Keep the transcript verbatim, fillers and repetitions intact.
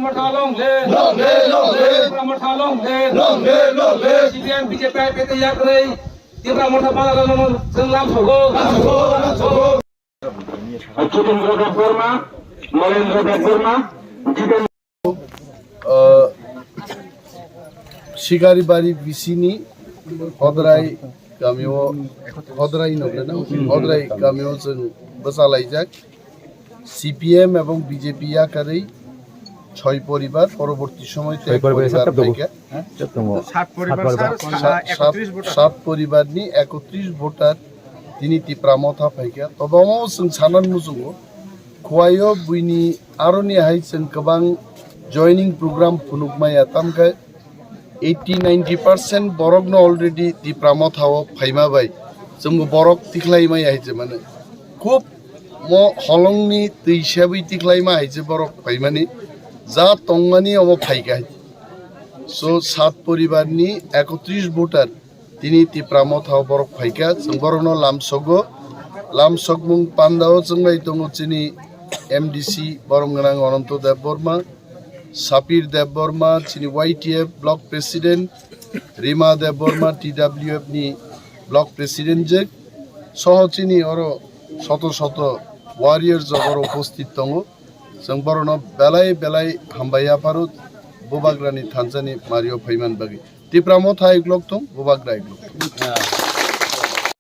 Motha long live! Long live, long live! Tipra Motha long live! Long live, long live! C P M, B J P, I P F ni yakarwi Tipra Motha pala long long chwng lam sogo. Lam sogo, lam sogo. Jitendra Debbarma, Narendra Debbarma, Jitendra. Uh, Shikaribari B C ni Hodrai kamio, Hodrai no na? Hodrai kamio chwng bwchalaijak. C P M ebong B J P yakarwi choi poribar, poroborti somoy te Choi poribar poribar sat tabuk. Phaikha. Sat tongo. Sat poribar, sat poribar. Sat, sat, sat poribar ni ekotris voter tini Tipra Motha phaikha. Tobo omo chwng sanan muchungo. Khuaio buini aroni hai chwng kwbang joining program phunukmaya, tamkhe eighty ninety percent borokno already Tipra Motha o phaima bai chwngbo borok tikhlai maya hai se mano. Khub mo holongni twi sebwi tikhlai ma hai se borok phaimani, ja tongmani omo phaikha hai. So, sat poribarni ekotris voter tini Tipra Motha o borok phaikha, chwng borokno lamsogo. Lamsokmung pandao chwng bai tongo chini M D C borom gwnang Ananto Debbarma, Sapir Debbarma, chini Y T F Block President, Rima Debbarma, T W F ni Block President je, soho chini oro soto soto warriors jok oro uposthit tongo. Chwng borokno belai belai hambai yapharo, Bubagrani thansani mario phaiman bagwi. Tipra Motha iklok thung, Bubagra iklok thung.